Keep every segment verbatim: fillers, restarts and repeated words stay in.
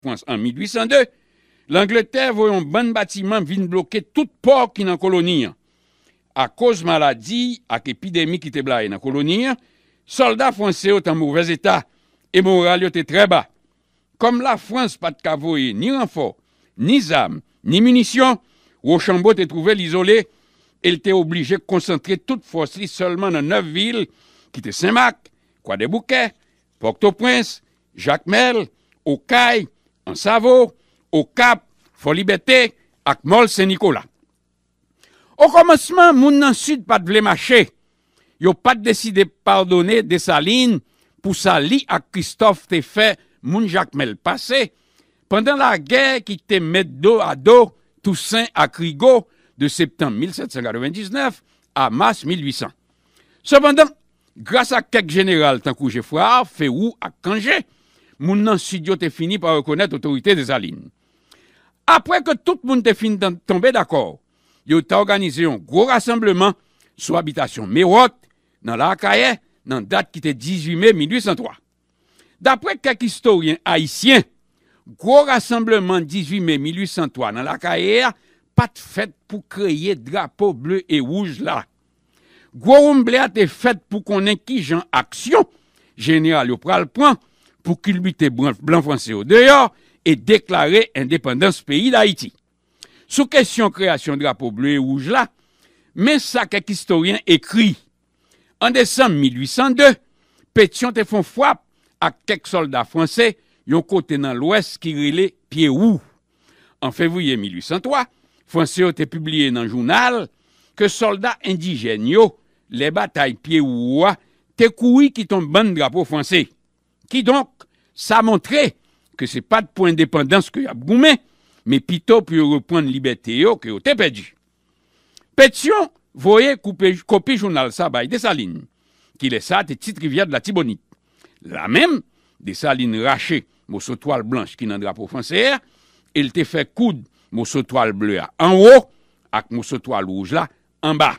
Pòtoprens an mil uit san de, Langletè voye yon bann batiman vin bloke tout pò ki nan koloni an. Akoz maladi ak epidemi ki te blayi nan koloni an, sòlda franse yo t an movèzeta e moral yo te trè ba. Kòm Lafrans pa t ka voye ni ranfò, ni zam, ni minisyon, Wochanbo te twouve l izole e l te oblije konsantre tout fòs li sèlman nan nèf vil ki te Senmak, Kwadèboukè, Pòtoprens, Jakmèl, Okay, Ansavo, Okap, Fòlibète ak Mòl Sen Nikola. Okòmansman, moun nan Sid pa t vle mache. Yo pa t deside padone Desalin pou sa li ak Kristòf te fè moun Jakmèl pase pandan lagè ki te met do a do Tousen ak Rigo de septanm mil sèt san katrevendiznèf a mas mil uit san. Sepandan, gras ak kèk jeneral tankou Geffrard, Ferrou ak Cangé, moun nan Sid yo te fini pa rekonèt otorite Desalin. Apre ke tout moun te fin tan- tonbe dakò, yo te òganize yon gwo rasanbleman sou abitasyon Mewòt, nan Lakayè, nan dat ki te dizuit me mil uit san twa. Dapre kèk istoryen ayisyen, gwo rasanbleman dizuit me mil uit san twa nan Lakayè a pa t fèt pou kreye drapo ble e wouj la. Gwo woumble a te fèt pou konnen kijan aksyon jeneral yo pral pran pou kilbite blan, blan franse yo deyò e deklare endepandans peyi Dayiti. Sou kesyon kreyasyon drapo ble e wouj la, men sa kèk istoryen ekri. An desanm mil uit san de, Petyon te fè yon frap ak kèk sòlda franse yon kote nan Lwès ki rele Pye Wou. An fevriye mil uit san twa, Franse yo te pibliye nan jounal ke sòlda endijèn yo, lè batay Pye Wou a, te kouri kite yon bann drapo franse. Kidonk, sa montre ke se pa t pou endepandans ke y ap goumen, men pito pou yo reprann libète yo ke yo te pèdi. Petyon voye koupe, kopi jounal sa bay Desalin, ki lè sa a te Tit Rivyè de Latibonit. La menm, Desalin rache moso twal blanch ki nan drapo franse a e l te fè koud moso twal ble a anwo ak moso twal wouj la anba.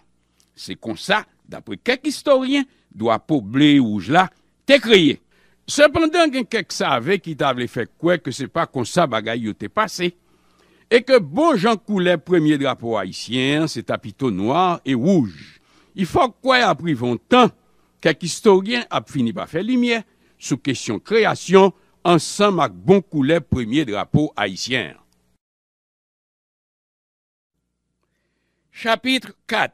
Se konsa, dapre kèk istoryen, drapo ble e wouj la te kreye. Sepandan, gen kèk save ki ta vle fè kwè ke se pa konsa bagay yo te pase, e ke bon jan koulè premye drapo ayisyen an se ta pito nwa e wouj. Li fòk kwè ap rive yon tan, kèk istoryen ap fini pa fè limyè sou kesyon kreyasyon ansanm ak bon koulè premye drapo ayisyen an. Chapit kat.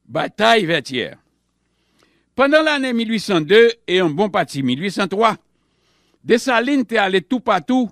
Batay Vètyè. Pandan lane mil uit san de e yon bon pati mil uit san twa, Desalin te ale toupatou